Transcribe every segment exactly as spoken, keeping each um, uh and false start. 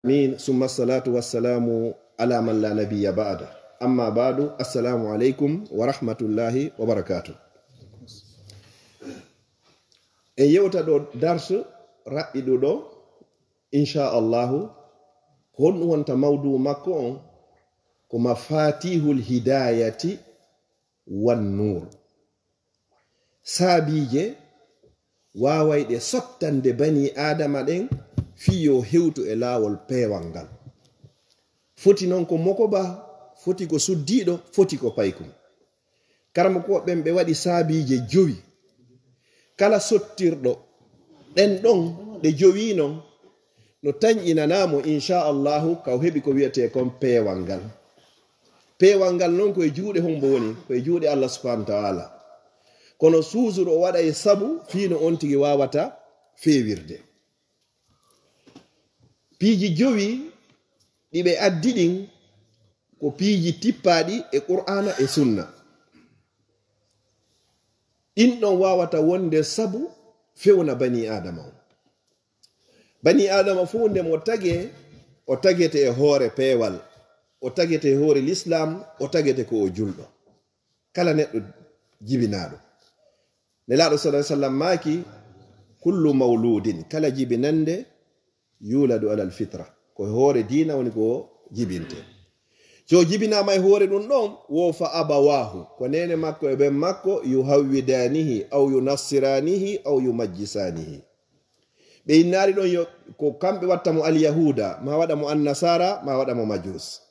Amin, summa salatu wassalamu ala man la nabiyya ba'da. Amma ba'du, assalamu alaikum wa rahmatullahi wa barakatuh. En yewta ɗo darsu raɓɓiɗuɗo, insha Allahu, ko honɗum wonta mawdu makko on? Ko mafatihul hidayati wan nur. Saabiije waawayɗe sottande banii Aadama ɗen fii yo hewtu e laawol peewal ngal. Foti non ko mokoba, foti ko suddiiɗo, foti ko paykun. Karamokooɓe ɓen ɓe waɗi saabiije jowi. Kala sottirɗo ɗen ɗon ɗe jowi non, no tanƴinanaa mo, insha Allahu, ka o heɓi ko wi'etee kon peewal ngal. Peewal ngal non ko e juuɗe hombo woni? Ko e juuɗe Allah subhanahu wa ta'ala. Kono suusuɗo o waɗa e sabu fii no on tigi waawata feewirde. Piiji jowi ɗi ɓe addi ɗin ko piiji tippaaɗi e Qur'aana e Sunna. Ɗin ɗon waawata wonde sabu fewna banii Aadama on. Banii Aadama fow nde mo tagee, o tagete e hoore peewal, o tagete e hoore Lislaam, o tagete ko o julɗo. Kala neɗɗo jibinaaɗo. Nelaaɗo sallallahu alaihi wasallam maaki, "Kullu mawludin", kala jibinannde, "yuladu alal fitra", ko e hoore diina woni ko jibinte. So jibinaama e hoore ɗum ɗon, wo fa abawahu, ko neene makko e ɓen makko, yuhawwidanihi, aw yunassiranihi, aw yumajjisanihi. Ɓe innaali ɗon yo, ko kamɓe watta mo alyahuda, ma waɗa mo annasara, ma waɗa mo majus.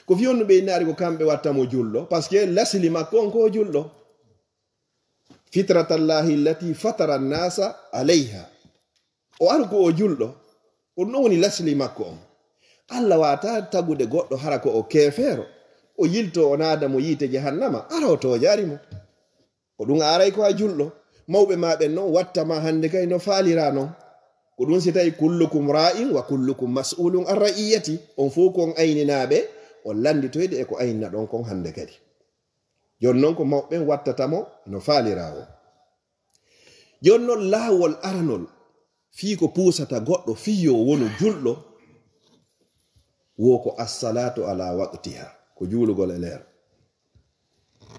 Ko fii honɗum ɓe innaali ko kamɓe watta mo julɗo? Parce que lasli makko on ko o julɗo. Fitratallahi allati fatara annasa alayha. O ari ko o julɗo. Ɗum ɗon woni lasli makko on. Allah waata tagude goɗɗo hara ko o keefeero. O yilto, o naada mo yiite jahannama. Ara o toojaari mo. Ko ɗum aray ko a julɗo. Mawɓe ma ɓen non watta ma hannde kay no faalira non. Ko ɗum si tawi, "Kullukum ra'in wa kullukum mas'ulun an ra'iyati." On fow ko on ayninaaɓe, on lannditoyde e ko aynina ɗon kon hannde kadi. Jooni non ko mawɓe ɓen wattata mo no faalira o. Jooni non laawol aranol fii ko puusata goɗɗo fii yo wonu julɗo, wo ko assalatu ala waqtiha, ko juulugol e leer.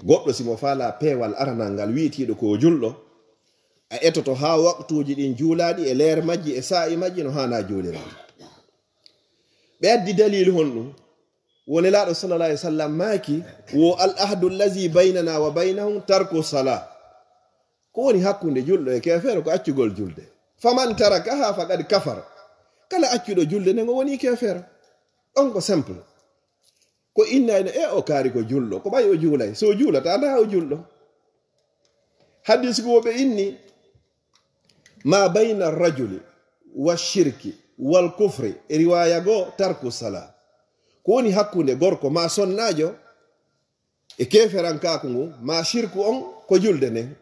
Goɗɗo si mo faala peewal aranal ngal wi'itiiɗo ko o julɗo, a etoto haa waqtuuji ɗin juulaaɗi e leer majji e saa'i majji no haanaa juuliraade. Ɓe addi daliilu honɗum? Wo Nelaaɗo sallallahu alaihi wasallam maaki, wo, "Al ahdu allazi baynana wa baynahum tarku salah." Ko woni hakkunde julɗo e keefeero ko accugol julde. "Faman tarakaha faqad kafar." Kala accuɗo julde nden o woni keefeero. Ɗon ko simple. Ko innayno e o kaari ko julɗo, ko ɓay o juulay. So o juulata, ndaa o julɗo. Hadis ko wo ɓe inni, "Ma bayna rajuli wa shirki wal kufri", e riwaaya goo, "tarku sala." Ko woni hakkunde gorko ma sonnaajo e keeferankaaku ngu, ma shirku on, ko julde nden.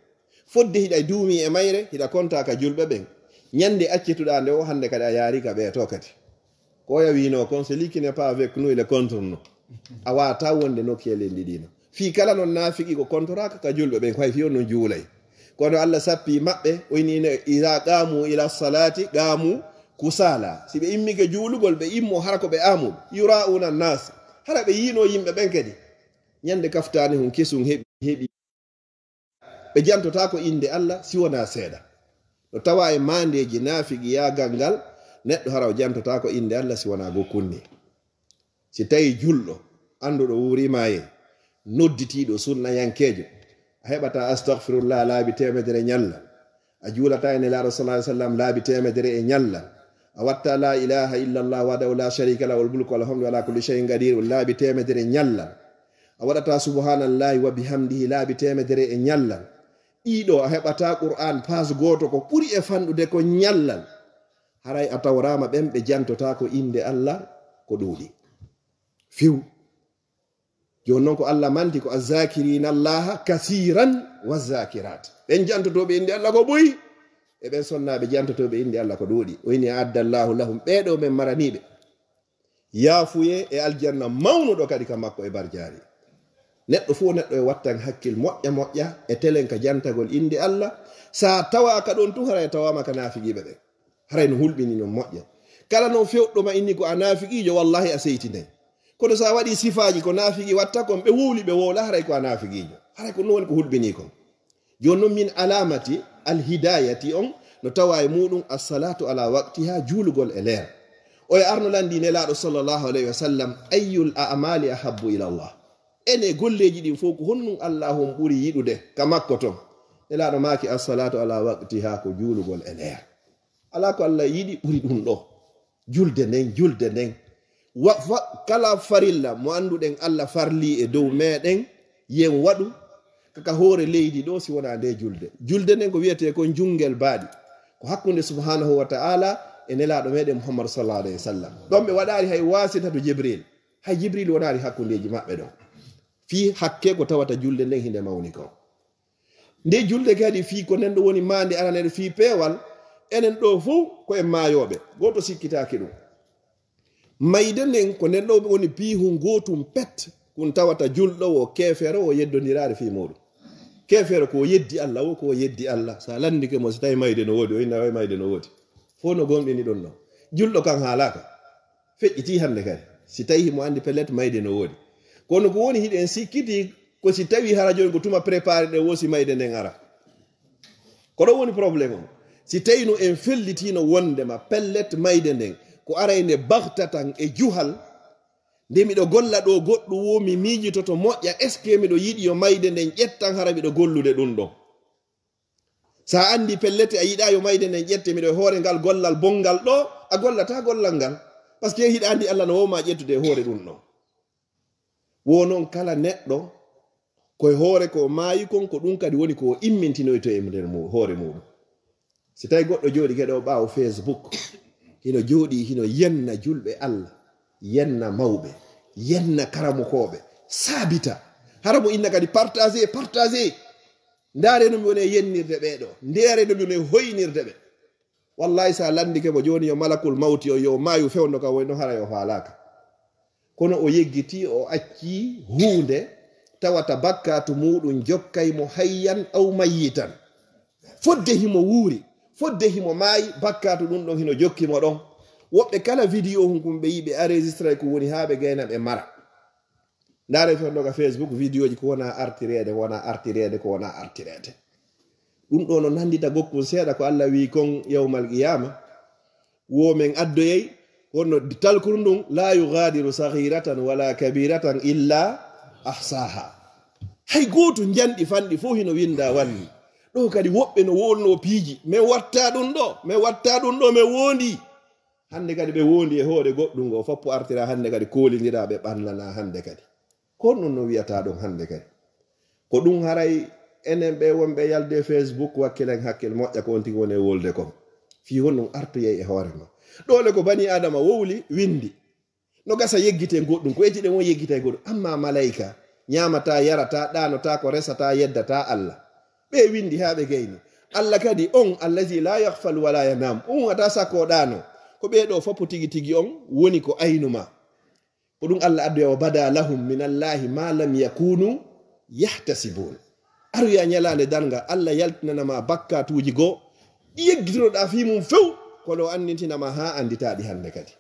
Fodde hiɗa duumi e mayre, hiɗa konta ka julɓe ɓen. Ñande accituɗaa nde o, hannde kadi a yaari ka ɓee to kadi. Ko oya wiino kon, "Celui qui n'est pas avec nous, il est contre nous." A waata wonde nokkeeli ɗiɗi no. Fii kala non naafiki ko kontoraaka ka julɓe ɓen, ko hay fii on non juulay. Kono Allah sappi maɓɓe, o inni, "Iza qamu ila salati qamu kusala." Si ɓe immike juulugol, ɓe immo hara ko ɓe amuɓe. "Yura'una nas." Hara ɓe yiino yimɓe ɓen kadi. Ñande kaftaani hun kesun heɓi, heɓi. Ɓe jantotaako innde Allah si wonaa seeɗa. No tawa e maandeeji naafigiyaagal ngal, neɗɗo hara o jantotaako innde Allah si wonaa goo kunni. Si tawi julɗo, annduɗo wuuriima e nodditiiɗo sunnayankeejo, a heɓata astaghfirullah laabi teemedere ñallal. A juulata e Nelaaɗo sallallahu alaihi wasallam laabi teemedere e ñallal. A watta la ilaha illallah wahdahu la sharika lahu wal mulku wa lahul hamdu ala kulli shay'in qadir laabi teemedere ñallal. A waɗata subhanallahi wa bihamdihi laabi teemedere e ñallal. Ɗiɗo, a heɓata Qur'an paas gooto ko ɓuri e fanɗude ko ñallal. Haray a tawraama ɓen ɓe jantotaako innde Allah ko ɗuuɗi. Few. Jooni non ko Allah manti ko azzakirina Allaha kasiran wazzakirat. Ɓen jantotooɓe innde Allah ko ɓuy, e ɓen sonnaaɓe jantotooɓe innde Allah ko ɗuuɗi. O inni, "A'adda Allahu lahum", ɓee ɗoo men maraniiɓe yaafuye e aljanna mawnuɗo kadi ka makko e barjaari. Neɗɗo fow neɗɗo e wattan hakkil moƴƴa moƴƴa e telen ka jantagol innde Allah. Sa tawa ka ɗon tun, haray tawaama ka naafigiiɓe ɓen. Haray no hulɓini non moƴƴa. Kala noon fewɗo ma inni ko a naafiqiijo, wallahi a seytinay. Kono so a waɗii sifaaji ko naafiki watta kon, ɓe wowli ɓe wowla, haray ko a naafiqiijo. Haray ko noon woni ko hulɓinii kon. Jooni noon min alaamati alhidayati on no tawa e muuɗum assalatu ala waqtiha, juulugol e leer. Oya arno lanndi Nelaaɗo sallallahu alayhi wa sallam, ayyul a'mali ahabbu ila Allah? Ene golleeji ɗin fof ko honɗum Allah on ɓuri yiɗude ka makko ton? Nelaaɗo maaki assalatu ala waqtiha, ko juulugol e leer. Alaa ko Allah yiɗi ɓuri ɗum ɗo. Julde nden, julde nden. Wa-, fa-, kala farilla mo annduɗen Allah farli e dow meɗen, yen waɗu ka, ka hoore leydi ɗo, si wonaa nde julde. Julde nden ko wiyetee kon junngel baaɗi. Ko hakkunde subhanahu wa ta'ala e Nelaaɗo meɗen Muhammad sallallahu alayhi wa sallam. Ɗon ɓe waɗaali hay wasitatu Jibril. Hay Jibril wonaali hakkundeeji maɓɓe ɗon. Fii hakke ko tawata julde nden hinde mawni kon. Nde julde kadi fii ko nden ɗo woni maande aranere fii peewal, enen ɗo fof ko en maayooɓe. Gooto sikkitaaki ɗum. Mayde nden ko nden ɗo woni piihun gootum pet, kun tawata julɗo wo keefeero wo yeddondiraare fii muuɗum. Keefeero ko yeddi Allah wo, ko yeddi Allah. Sa lanndike mo, si tawi mayde no woodi, o inna way mayde no woodi. Fof no gomɗini ɗum ɗo. Julɗo kan haalaaka. Feƴƴitii hannde kadi. Si tawi himo anndi pellet mayde no woodi. Kono ko woni hiɗen sikkitii ko si tawi hara jooni ko tuma préparé ɗen wo si mayde nden ara. Ko ɗo woni problème on. Si tawi no en fellitiino wondema pellet mayde nden ko arayde baghtatan e juhal, nde miɗo golla ɗo goɗɗum wo mi miijitoto moƴƴa, est-ce que miɗo yiɗi yo mayde nden ƴettan hara miɗo gollude ɗum ɗon? Sa anndi pellet a yiɗa yo mayde nden ƴette miɗo e hoore ngal gollal bonngal ɗo, a gollata gollal ngal. Parce que hiɗa anndi Allah no wowma ƴettude e hoore ɗum ɗon. Wo noon kala neɗɗo ko e hoore ko maayi kon, ko ɗum kadi woni ko o immintinoyto e nder mu-, hoore muɗum. Si tawi goɗɗo jooɗi ke ɗo ɓaawo Facebook, hino jooɗi, hino yenna julɓe Allah, yenna mawɓe, yenna karamokooɓe, saabita. Hara mo inna kadi partagé, partagé. Ndaare no mi woni e yennirde ɓee ɗo. Ndaare no mi woni e hoynirde ɓe. Wallahi, sa landike mo jooni yo malakul mawti o, yo maayu fewndo ka, woy no hara yo faalaaka. Kono o yeggitii, o accii huunde tawata bakkaatu muuɗum jokkay mo hayyan aw mayyitan. Fodde himo wuuri, fodde himo maayi, bakkaatu ɗum ɗon hino jokki mo ɗon. Woɓɓe kala vidéo hun kun ɓe yi, ɓe enregistré ko woni haa ɓe gayna ɓe mara. Ndaare fewndo ka Facebook, vidéoji ko wona artireede, wona artireede, ko wona artireede. Ɗum ɗo no nandita gokkun seeɗa ko Allah wi kon yawmal qiyama. Wo men addoyay, wonno talkuru ndun, "La yughadiru saghiratan wala kabiratan illa ahsaha." Hay gooto njanɗi fanɗi fof hino winda walli. Ɗo kadi woɓɓe no wonno piiji, "Men watta ɗum ɗo, men watta ɗum ɗo, men wondi." Hannde kadi ɓe wondi e hoore goɗɗum ngo, foppo artira hannde kadi koolindira ɓe ɓannana hannde kadi. Ko honɗum no wiyata ɗum hannde kadi? Ko ɗum haray enen ɓe wonɓe yalde Facebook, wakkilen hakkil moƴƴa ko on tigi woni e wolde kon. Fii honɗum artoyay e hoore ma. Ɗole ko bani Adama wowli, windi. No gasa yeggiten goɗɗum, ko etiɗen won yeggitay goɗɗum. Amma malayka, ñaamata, yarata, ɗaanota, ko resata, yeddata Allah. Ɓe windi haa ɓe gayni. Allah kadi on, allazi la yaghfal wala yanam. On wata sakko ɗaano. Ko ɓe ɗo foppo tigi tigi on woni ko aynu ma. Ko ɗum Allah addoya, "Wa bada lahum min Allahi ma lam yakunu yahtasibun." Aroya ñalaande darnga, Allah yaltinana ma bakkatuuji goo, ɗi yeggitonoɗaa fii mum few, kono o anndintina ma haa annditaaɗi hannde kadi.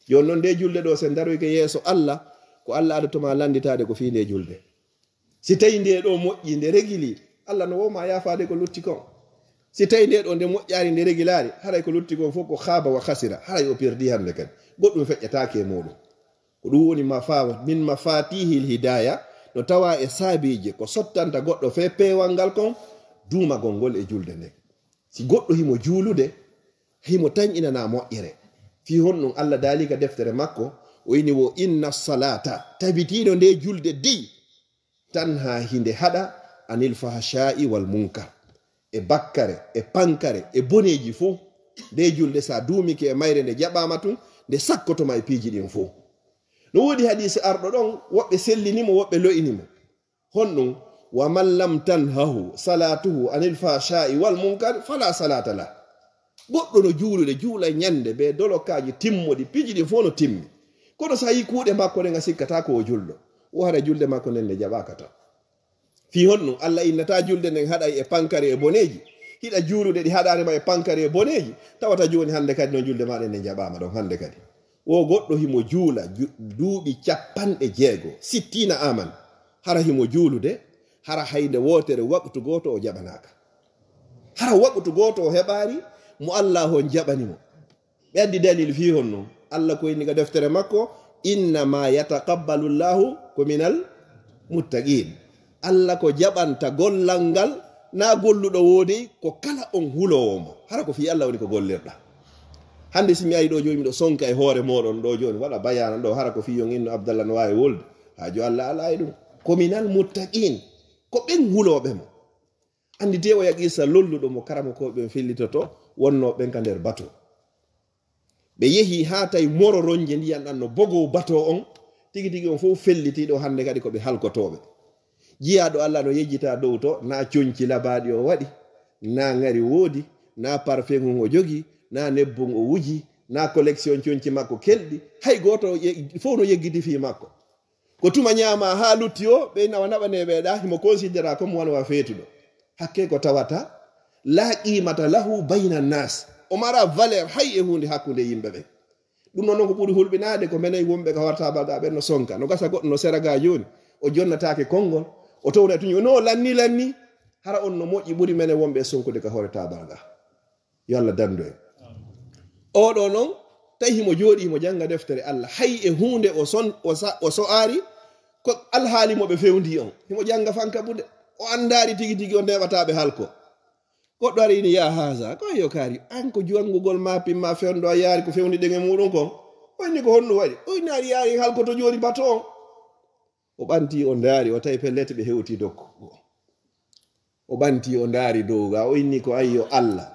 Jooni noon nde julde ɗo, sen daroyke yeeso Allah, ko Allah adotoma lannditaade ko fii nde julde. Si tawi nde ɗo moƴƴi, nde regili, Allah no wowma yaafaade ko lutti kon. Si tawi nde ɗo nde moƴƴaari, nde regilaari, haray ko lutti kon fof ko khaaba wa khasira, haray o perdi hannde kadi. Goɗɗum feƴƴataake e muɗum. Ko ɗum woni mafa-, min mafatihil hidaya, no tawa e saabiiji ko sottanta goɗɗo fee peewal ngal kon, duumagol ngol e julde nden. Si goɗɗo himo juulude, himo tan inana moƴƴere. Fii honɗum Allah daali ka deftere makko, o ini wo, "Inna salata", tabitiino nde julde dey, "tanha", hinde haɗa, "anil fahsha'i wal munkar", e bakkare, e pankare, e boneeji fof. Nde julde sa duumike e mayre nde jaɓaama tun, nde sakkotoma e piiji ɗin fof. No woodi hadiisi arɗo ɗon, woɓɓe sellini mo, woɓɓe lo'ini mo. Honɗum? "Wa man lam tanhahu salatuhu anil fahsha'i wal munkar fala salata lah." Goɗɗo no juulude, juula ñande, be dolokaaji timmuɗi, piiji ɗin fof no timmi. Kono so a yii kuuɗe makko ɗen, a sikkata ko o julɗo. O hara julde makko nden nde jaɓaaka tan. Fii honɗum? Allah innata julde nden haɗay e pankare e boneeji. Hiɗa juulude ɗi haɗaare ma e pankare e boneeji, tawata jooni hannde kadi no julde maɗa nde jaɓaama ɗon hannde kadi. O goɗɗo himo juula ju-, duuɓi capanɗe jeego, sittina aman. Hara himo juulude, hara haynde wootere waqtu gooto o jaɓanaaka. Hara waqtu gooto o heɓaari mo Allah on jaɓani mo. Ɓe addi dalil fii honno? Allah ko inni ka deftere makko, "Innama yataqabbalu Llahu ko minal muttaqin." Allah ko jaɓanta gollal ngal, na golluɗo woodi, ko kala on huloowo mo. Hara ko fii Allah woni ko gollirɗa. Hannde si mi ari ɗo jooni miɗo sonka e hoore mooɗon ɗo jooni, waɗa bayaana ɗo, hara ko fii on inno Abdallah no waawi wolde. Haajo Allah alaa e ɗum. Ko minal muttaqin. Ko ɓen hulooɓe mo. Annditee o yaqiisa lolluɗo mo karamokooɓe ɓen fellitoto wonnoo ɓen ka nder bato. Ɓe yehi haa tawi moro ronje ndiyan ɗan no bogow bato on, tigi tigi on fof fellitiiɗo hannde kadi ko ɓe halkotooɓe. Jiyaaɗo Allah no yejjita dow to, na conci labaaɗi o waɗi, na ŋari woodi, na parfum o jogi, na nebbun o wuji, na collection conci makko kelɗi, hay gooto ye-, fof no yeggiti fii makko. Ko tuma ñaama haa lutti o, ɓe nawa naɓaneeɓe ɗa, himo considéra comme wano wa feetuɗo. Hakke ko tawata, la qimata lahu bayna nas. O mara valeur hay e huunde hakkunde yimɓe ɓen. Ɗum noon ko ɓuri hulɓinaade ko menen wonɓe ka hortaabal ga ɓen no sonka. No gasa goɗɗo no sera ga jooni, o jonnataake konngol, o towna e tuñi, no lanni lanni, hara on no moƴƴi ɓuri menen wonɓe e sonkude ka hortaabal ga. Yo Allah dandu en. Oɗo noon, tawi himo jooɗi, himo jannga deftere Allah. Hay e huunde o son-, o sa-, o so'aari, ko alhaali mo ɓe fewndi on. Himo jannga fanka buɗe. O anndaari tigi tigi o neeɓataa ɓe halko. Goɗɗo ari ini, "Ya haza, ko yo kaari, an ko janngugol ma pimma fewndo a yaari ko fewndi ɗen e muuɗum kon." O inni, "Ko honɗum waɗi?" O inni, "Ari yaari halko to jooɗi bato on." O ɓanti, o ndaari, o tawi pellet ɓe hewti dokku. O ɓanti, o ndaari dow ga, o inni ko, "Ayyo Allah,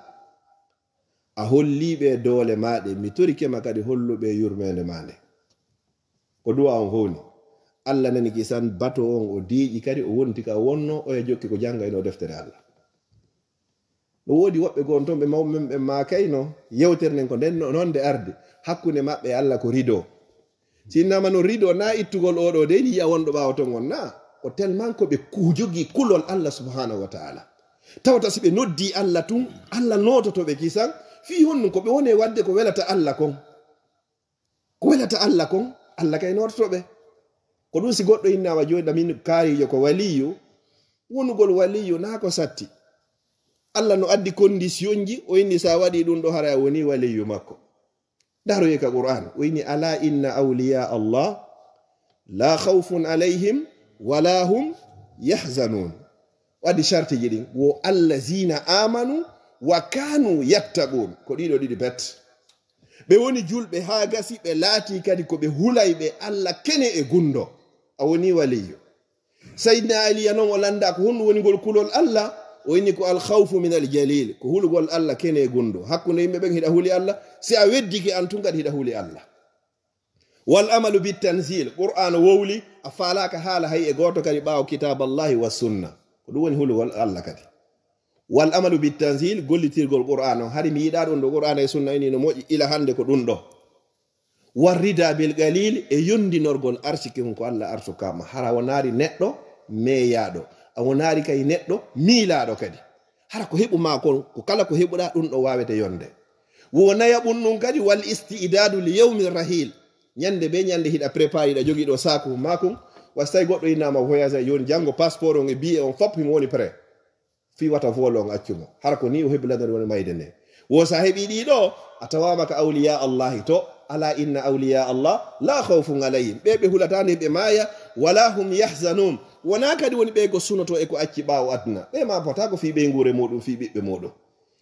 a holli ɓe doole ma ɗe, mi torike ma kadi hollu ɓe yurmeende ma nde." Ko du'a on howni. Allah nani kisan bato on, o diiƴi kadi, o wonti ka o wonno, oya jokki ko jannga ino deftere Allah. No woodi woɓɓe goo toon ɓe mawɓe men ɓe maakayno, yewtere nden ko nden no-, noon nde ardi. Hakkunde maɓɓe e Allah ko rido. Si innama no rido na ittugol oɗo de, ni yi'a wonɗo ɓaawo ton on na. O tellement ko ɓe ku-, jogii kulol Allah subhanahu wa ta'ala. Tawata si ɓe noddi Allah tun, Allah noototo ɓe kisan. Fii honɗum ko ɓe woni e waɗde ko welata Allah kon. Ko welata Allah kon, Allah kay noototo ɓe. Ko ɗum si goɗɗo innama jooni ɗa min kaarijo ko waliyu, wonugol waliyu na ko satti. Allah no addi condition ji, o inni sa waɗi ɗum ɗo hara a woni waliyu makko. Ndaroye ka Qur'an, o inni, "Ala inna awliya Allah la khawfun alayhim wala hum yahzanun." O addi shartiji ɗin, wo allazina amanu wa kanu yattaqun. Ko ɗiɗo ɗiɗi bet. Ɓe woni julɓe haa gasi, ɓe laati kadi ko ɓe hulay ɓe Allah kene e gundo. A woni waliyo. Sayyidina Aliya noon o lannda ko honɗum woni ngol kulol Allah, o inni ko al khawfu min al jalil, ko hulugol Allah kene e gundo. Hakkunde yimɓe ɓen hiɗa huli Allah, si a weddike an tun kadi hiɗa huli Allah. Wal amalu bit tanzil, Qur'an wowli, a faalaaka haala hay e gooto kadi ɓaawo kitaballahi wa sunna. Ko ɗum woni hulugol Allah kadi. Wal amalu bit tanzil, gollitirgol Qur'an on. Hari mi yiɗaa ɗum ɗo Qur'an e sunna ini no moƴƴi, ila hannde ko ɗum ɗo. War rida bil qalil, e yondinorgol arsike hun ko Allah arsukama. Hara wonaari neɗɗo meeyaaɗo. A wonaari kay neɗɗo miilaaɗo kadi. Hara ko heɓu ma kon, ko kala ko heɓuɗa ɗum ɗo waawete yonde. Wo nayaɓun ɗum kadi, wal isti'dadu li yawmi rahil. Ñande be ñande hiɗa préparé, hiɗa jogii ɗo saaku makun. Wasi tawi goɗɗo innama voyage, joni janngo passeport on e billet on fop himo woni prêt. Fii wata vol on accu mo. Hara ko ni o heɓi lanɗe woni mayde nde. Wo sa heɓi ɗi ɗo, a tawama ka awliya Allahi to. Ala inna awliya Allah la khawfun alayhim. Ɓe ɓe hulata nde ɓe maaya, wala hum yahzanun. Wona kadi woni ɓe ko sunoto e ko acci ɓaawo aduna. Ɓe ma pota ko fii ɓeynguure muɗum, fii ɓiɓɓe muɗum.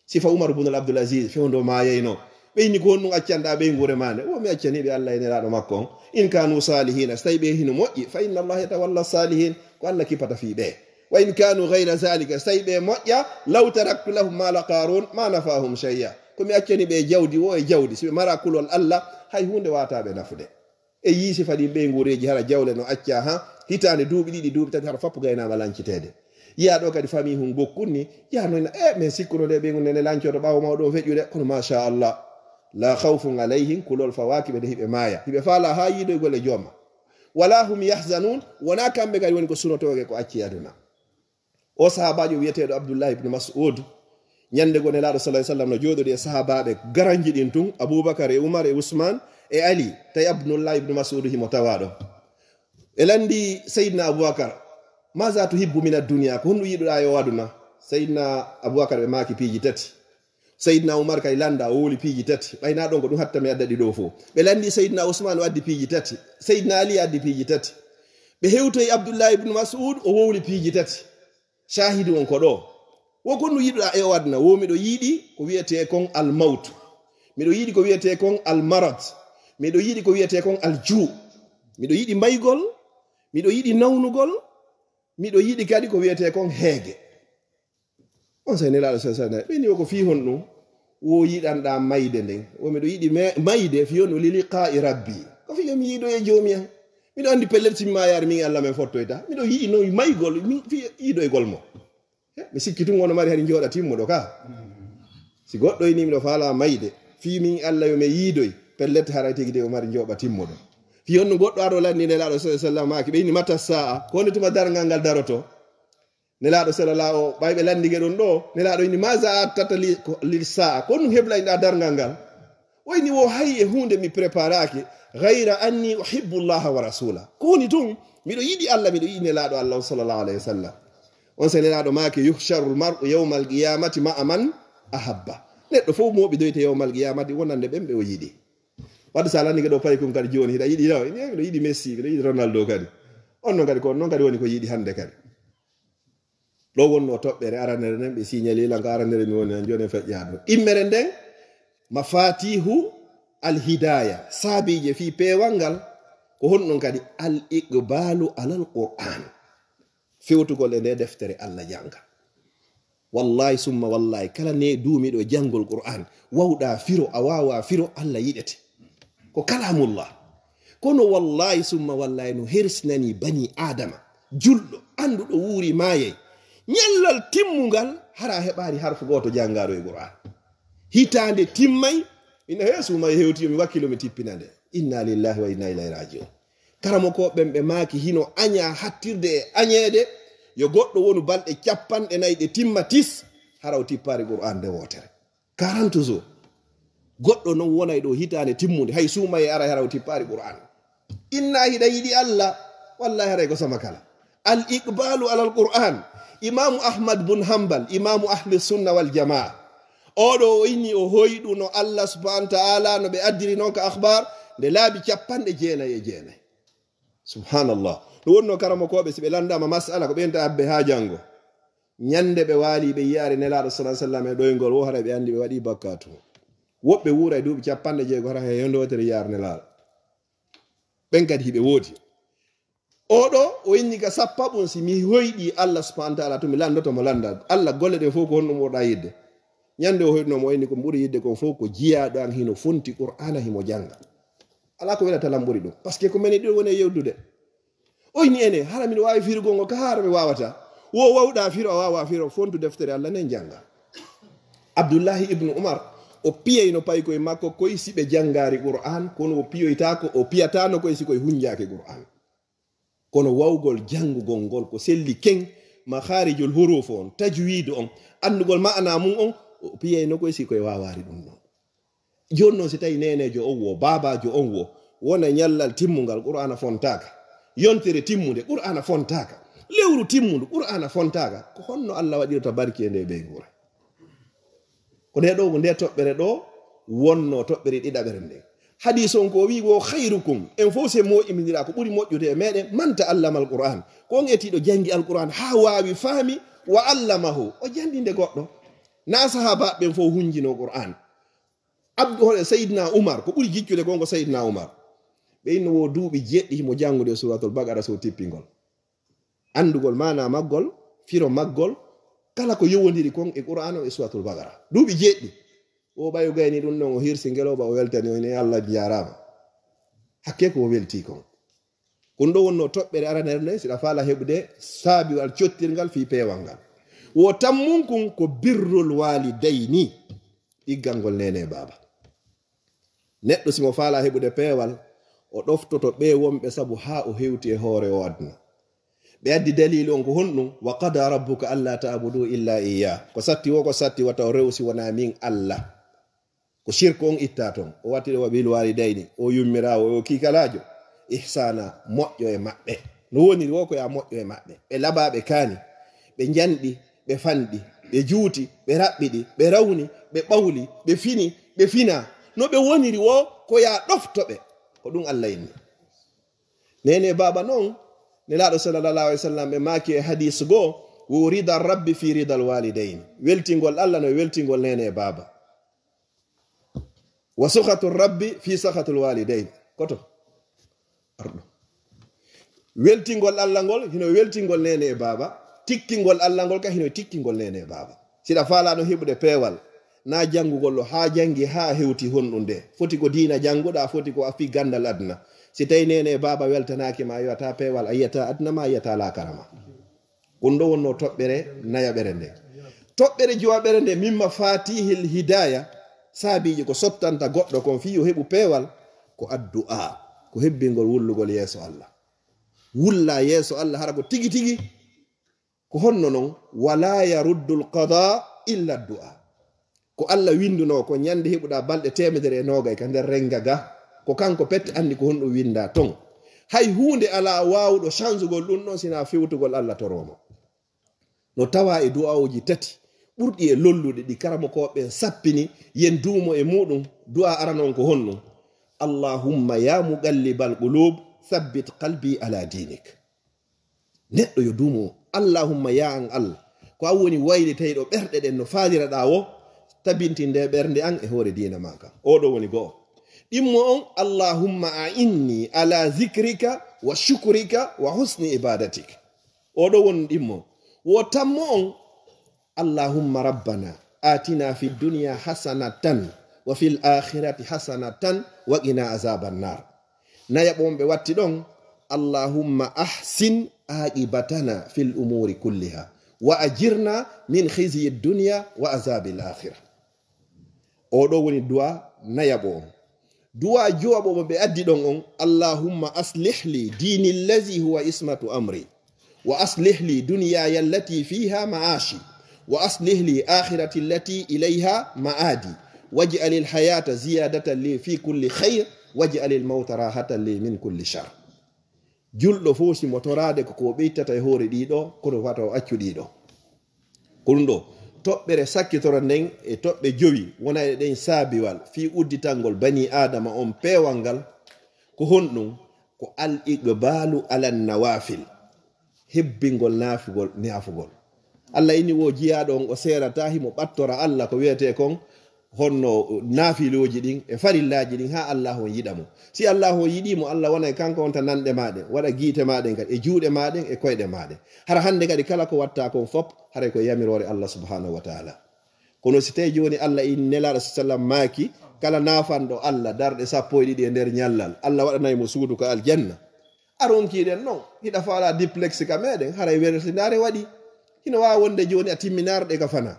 Sifa Umar ibn al-Abdul Aziz, fewndo maayayno. Ɓe inni, "Ko honɗum accanɗa ɓeynguure ma nde?" O mi accani ɓe Allah e Nelaaɗo makko on. "In kanu salihina, so tawi ɓe hino moƴƴi, fa inna Allah yatawalla salihin." Ko Allah kippata fii ɓe. "Wa in kanu ghayra zalika, so tawi ɓe moƴƴa, law taraktu lahum ma la qarun, ma nafahum shay'a." Ko mi accani ɓe jawdi wo e jawdi, si ɓe mara kulol Allah, hay huunde wata ɓe nafude. E yii sifa ɗin ɓeynguureeji, hara jawle no acca ha hitaande, duuɓi ɗiɗi, duuɓi tati, hara fappu gaynaama lanciteede. Yiya ɗo kadi famille hun gokkun ni, yanoyna, e, min sikkuno nde ɓeyngu nene lancoto ɓaawo mawɗo on feƴƴude, kono machallah, la khawfun alayhim, kulol fawaaki ɓe nde hiɓe maaya, hiɓe faala ha yiidoygol e jooma. Wala hum yahzanun, wona kamɓe kadi woni ko sunotooɓe ko acci aduna. O sahaabaajo wiyeteeɗo Abdullah ibn Mas'ud, Ñande goo Nelaaɗo sallallahu alaihi wasallam no jooɗodi e sahaabaaɓe garanji ɗin tun, Abubakar e Umar e Usman e Ali, tawi Abdullah ibn Mas'ud himo tawaa ɗon. Ɓe lanndi Seydina Abubakar, "Maza tuhibbu min ad-dunya?" Ko honɗum yiɗuɗaa e o aduna? Seydina Abubakar ɓe maaki piiji tati. Seydina Umar kay lannda, o wowli piiji tati. Ɓay na ɗon ko ɗum hatta mi adda ɗi ɗoo fof. Ɓe lanndi Seydina Usman, o addi piiji tati. Seydina Ali addi piiji tati. Ɓe hewtoyi Abdullah ibn Mas'ud, o wowli piiji tati. Shahidi on ko ɗoo. Wo ko honɗum yiɗuɗaa e o aduna? Wo miɗo yiɗi ko wiyetee kon al mawt. Miɗo yiɗi ko wiyetee kon al marad. Miɗo yiɗi ko wiyetee kon al juu. Miɗo yiɗi mbaygol. Miɗo yiɗi nawnugol. Miɗo yiɗi kadi ko wiyetee kon heege. Onsay Nelaaɗo sallallahu alaihi wasallam ɓe inni, "Wo ko fii honɗum wo yiɗanɗaa mayde nden?" Wo, "Miɗo yiɗi me-, mayde fii honɗum? Li liqaa'i rabbi. Ko fii yo mi yiidoye Joomi an. Miɗo anndi pellet si mi maayaali min Alla men fottoyta. Miɗo yiɗi no maygol, mi fii yiidoygol mo." He, mi sikki tun wono mari hari jooɗa timmuɗo ka. Si goɗɗo inni miɗo faala mayde, fii min Alla yo mi yiidoy, pellet haray tigi de o mari jooɗa timmuɗo. Fii honɗum goɗɗo aro lanni Nelaaɗo sallallahu alaihi wasallam maaki, ɓe inni, "Mata sa'a?" Ko honde tuma darngal ngal daroto? Nelaaɗo sallallahu o, ɓay ɓe lanndike ɗum ɗoo, Nelaaɗo inni, "Maza attata li, ko, lil sa'a?" Ko honɗum heblayɗaa darngal ngal? O inni, "Wo hay e huunde mi preparaaki, ghayra anni uhibbu Allaha wa rasula." Ko woni tun, miɗo yiɗi Alla, miɗo yiɗi Nelaaɗo Alla on sallallahu alaihi wasallam. Onsay Nelaaɗo maaki, "Yuhsharul mar'u yawmal qiyamati ma'a man ahabba." Neɗɗo fof mooɓidoyte yawmal qiyamati wonande ɓen ɓe o yiɗi. Wadde sa lanndike ɗoo paykun kadi jooni, hiɗa yiɗi law, miɗo yiɗi Messi, miɗo yiɗi Ronaldo kadi. On non kadi, ko on non kadi woni ko yiɗi hannde kadi. Ɗoo wonnoo toɓɓere aranere nden, ɓe signali lan ko aranere mi woni, an jooni en feƴƴaa ɗoo. Ɗimmere nden, mafatihu al hidaya, saabiije fii peewal ngal, ko honɗum kadi? Al iqbalu alal Qur'an, fewtugol e nde deftere Alla jannga. Wallahi summa wallahi, kala ne duumiɗo e janngol Qur'an, wawɗaa firo, a waawaa firo, Alla yiɗete. Ko kalamullah. Kono wallahi summa wallahi no hersinani bani Adama, julɗo, annduɗo wuuri maayay. Ñallal timmungal, hara heɓaari harfu gooto janngaɗo e Qur'an. Hitaande timmay, ina he suumay hewti, mi wakkilo mi tippina nde. Inna lillahi wa inna ilayhi raji'un. Karamokooɓe ɓen ɓe maaki hino añaa hattirde e añeede, yo goɗɗo wonu balɗe capanɗe nayi ɗe timma tis, hara o tippaari Qur'an nde wootere. Quarante jours. Goɗɗo non wonay ɗoo hitaande timmunde, hay suumay e aray hara o tippaari Qur'an. Inna hiɗa yiɗi Alla, wallahi haray ko sama kala. Al iqbalu alal Qur'an. Imaamu Ahmad bun Hanbal, imaamu ahli sunna wal jamaa. Oɗo o inni o hoyɗuno Alla subhanahu wa ta'ala no ɓe addiri non ka akhbar nde laabi capanɗe jeenay e jeenay. Subhanallah. Ɗum wonno karamokooɓe, si ɓe lanndama masala ko ɓeynta abbe haa janngo. Ñande ɓe waali ɓe yiyaari Nelaaɗo sallallahu alaihi wasallam e ɗoyngol wo, hara ɓe anndi ɓe waɗi bakkatu. Woɓɓe wuura e duuɓi capanɗe jeego hara he yonde wotere yiyaari Nelaaɗo. Ɓen kadi hiɓe woodi. Oɗo o inni ka sappaɓun, si mi hoyɗi Alla subhanahu wa ta'ala, to mi lanndoto mo lannda. Alla golle ɗen fof ko honɗum ɓurɗa yidde? Ñande o hoyɗuno mo, o inni ko mi ɓuri yidde kon fof ko jiyaaɗo an hino fonti Qur'ana himo jannga. Alaa ko welata lan ɓuri ɗum. Parce que ko meni ɗum woni e yewdude. O inni ene, hara miɗo waawi firugol ngo ka hara mi waawata. Wo wawɗa firo, a waawa firo, fontu deftere Alla nden jannga. Abdullahi ibnu Umar, o piyayno paykoye makko koy si ɓe janngaari Qur'an, kono o piyoytaako, o piyataano koy si koye hunjaaki Qur'an. Kono wawgol janngugol ngol ko selli ken, makharijul huruf on, tajwid on, anndugol ma'ana mun on, o piyayno koy si koye waawaari ɗum ɗon. Jooni non si tawi neeneejo on wo, baabaajo on wo, wona ñallal timmungal, Qur'aana fontaaka. Yontere timmunde, Qur'aana fontaaka. Lewru timmundu, Qur'aana fontaaka. Ko honno Alla waɗirta barki e nde ɓeynguure? Ko nde ɗo, ko nde toɓɓere ɗo wonno toɓɓere ɗiɗaɓere nden. Hadiis on ko o wi'i, "Wo khairukum, en fof se moƴƴindiraa, ko ɓuri moƴƴude e meɗen, man ta'allama al-Qur'an." Ko on etiiɗo jangi Al-Qur'an haa waawi faami, "wa allamahu", o janɗinde goɗɗo. Na sahaabaaɓe ɓen fof hunjino Qur'an. Abdu, hono Seydina Umar, ko ɓuri jiccude kon ko Seydina Umar. Ɓe inno wo duuɓi jeɗɗi himo janngude Suratul Baqara so tippingol. Anndugol maana maggol, firo maggol, kala ko yowondiri kon e Qur'an o e Suratul Baqara. Duuɓi jeɗɗi. O ɓayo gayni ɗum ɗon, o hirsi ngeloba, o weltani, o inni, "Allah jaaraama." Hakke ko o welti kon. Ko ɗum ɗo wonno toɓɓere aranere nden, siɗa faala heɓude saabiwal cottirngal fii peewal ngal. Wo tammun kun ko birrul waalidayni, ɗiggangol neene e baaba. Neɗɗo si mo faala heɓude peewal, o ɗoftoto ɓe wonɓe sabu haa o hewti e hoore o aduna. Ɓe addi dalilu on ko honɗum? "Wa qada rabbuka alla ta'budu illa iya." Ko satti wo ko satti wata o rewsi wona min Allah. Ko shirku on itta ton. O watti ɗo wa bil walidayni, o yummiraawo, o kiikalaajo. Ihsana, moƴƴo e maɓɓe. No woniri wo ko ya moƴƴo e maɓɓe. Ɓe laɓaa, ɓe kaani, ɓe njanɗi, ɓe fanɗi, ɓe juuti, ɓe raɓɓiɗi, ɓe rawni, ɓe ɓawli, ɓe fini, ɓe fina. No ɓe woniri wo ko ya ɗofto ɓe. Ko ɗum Allah inni. Nene baaba non, Nelaaɗo sallallahu alaihi wasallam ɓe maaki e hadis goo, wo rida rabbi fi rida alwalidayn. Weltingol Allah no e weltingol nene e baaba. Wa sukhatu rabbi fi sakhatul walidayn. Koto? Arɗo. Weltingol Allah ngol hino weltingol nene e baaba. Tikkingol Allah ngol ka hino tikkingol nene e baaba. Siɗa faalano heɓude peewal, na janngugol ɗo haa janngi haa hewti honɗum de. Foti ko diina jannguɗa, foti ko a fii ganndal aduna. Si tawi nene e baaba weltanaaki ma, a yi'ata peewal, a yi'ata aduna ma, a yi'ata laakara ma. Ɗum ɗo wonno toɓɓere nayaɓere nde. Toɓɓere jowaɓere nde, mimma fatihil hidaya, saabiiji ko sottanta goɗɗo kon fii yo heɓu peewal, ko addu'a, ko hebbingol wullugol yeeso Allah. Wulla yeeso Allah, hara ko tigi tigi. Ko honno non? Wala yaruddul qada illa du'a. Ko Allah winduno ko ñande heɓuɗa balɗe teemedere e noogay ka nder renga ga, ko kanko pette anndi ko honɗum winda ton. Hay huunde alaa waawuɗo chanzugol ɗum ɗon sina fewtugol Allah toromo. No tawa e du'aawuji tati ɓurɗi e lollude ɗi karamokooɓe ɓen sappini, yen duumo e muɗum. Du'a arano on ko honɗum? Allahumma ya muqallibal qulub, thabbit qalbi ala dinik. Neɗɗo yo duumo, Allahumma ya an Allah, ko an woni waylitayɗo ɓerɗe ɗen no faaliraɗa wo, tabintin nde ɓernde an e hoore diina ma kan. Oɗo woni go'o. Ɗimmo on, Allahumma a'inni ala zikrika wa shukrika wa husni ibadatik. Oɗo woni ɗimmo. Wo tammo on, Allahumma rabbana atina fi dunya hasanatan wa fil akhirati hasanatan wa qina azaban nar. Nayaɓo on ɓe watti ɗon, Allahumma ahsin aqibatana fil umuri kulliha wa ajirna min khizyi dunya wa azabil akhirah. Oɗo woni du'a nayaɓo on. Du'a jowaɓo mo ɓe addi ɗon on, Allahumma aslih li dini allazi huwa ismatu amri, wa aslih li dunyaya allati fiha ma'ashi, wa aslih li akhirati allati ilayha ma'adi, waj'al al hayata ziyadatan li fi kulli khair, waj'al al mawta rahatan li min kulli shar. Julɗo fof si mo toraade ko ko ɓeytata e hoore ɗiɗo, kono wata o accu ɗiɗo. Ko ɗum ɗo toɓɓere sakkitoro nden e toɓɓe jowi wona e ɗen saabiwal fii udditangol bani Aadama on peewal ngal. Ko honɗum? Ko al iqbaalu ala nawafil, hebbingol naafugol, naafugol. Allah inni wo jiyaaɗo on o seerata himo ɓattora Allah ko wiyetee kon honno naafilooji ɗin e farillaaji ɗin haa Allah on yiɗa mo. Si Allah on yiɗii mo, Allah wonay kanko on ta nanɗe maa ɗen, waɗa giite maa ɗen kadi, e juuɗe maa ɗen, e koyɗe maa ɗen. Hara hannde kadi kala ko watta kon fop, haray ko yamiroore Allah subhanahu wa ta'ala. Kono si tawi jooni Allah inni Nelaaɗo sallam maaki, kala naafanɗo Allah darɗe sappo e ɗiɗi e nder ñallal, Allah waɗanay mo suudu ka aljanna. A ronki ɗen non, hiɗa faala duplex ka meɗen, haray wersindaare waɗi. Hino waawa wonde jooni a timminaare ɗe ka fana.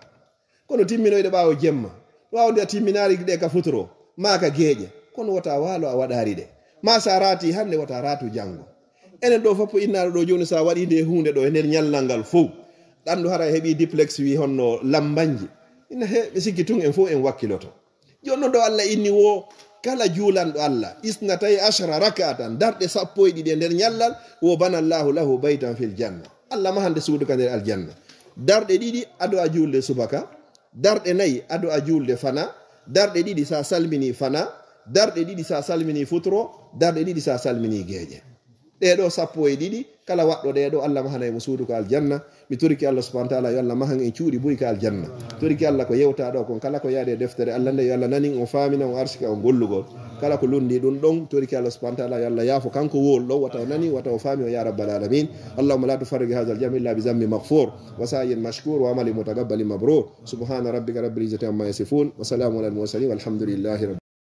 Kono timminoyɗe ɓaawo jemma, waawde a timminaari ɗe ka futuro, maa ka geeƴe. Kono wota waalo a waɗaari ɗe. Maa sa raati hannde, wota raatu janngo. Enen ɗo fof innaaɗo ɗo jooni, sa waɗi nde huunde ɗo e nder ñallal ngal fof, ɗanɗo hara heɓi duplex wi honno lambanji. Ina he, mi sikki tun en fof en wakkiloto. Jooni non ɗo Allah inni wo kala juulanɗo Allah isnatay ashara raka'atan, darɗe sappo e ɗiɗi e nder ñallal, wo bana Allahu lahu baytan fil janna. Allah mahande suudu ka nder aljanna. Darɗe ɗiɗi ado a juulde subaka, darɗe nayi ado a juulde fana, darɗe ɗiɗi sa salmini fana, darɗe ɗiɗi sa salmini futuro, darɗe ɗiɗi sa salmini geeƴe. Ɗee ɗo sappo e ɗiɗi, kala waɗɗo ɗee ɗo, Allah mahanay mo suudu ka aljanna. Mi torike Allah subhanahu wa ta'ala, yo Allah mahan en cuuɗi buy ka aljanna. Torike Allah ko yewta ɗo kon, kala ko yaade e deftere Allah nde, yo Allah nanin on, faamina on, arsika on gollugol. Kala ko lundi ɗum ɗon, torike Allah subhanahu wa ta'ala, yo Allah yaafo kanko wowluɗo, wata o nani, wata o faami o, ya rabbal alamin. Allahumma la tufarriq hadha al-jam' illa bi dhanbin maghfur, wa sa'yin mashkur, wa amalin mutaqabbalin mabrur. Subhana rabbika rabbil izzati amma yasifun, wa salamun alal mursalin, walhamdulillahi rabbil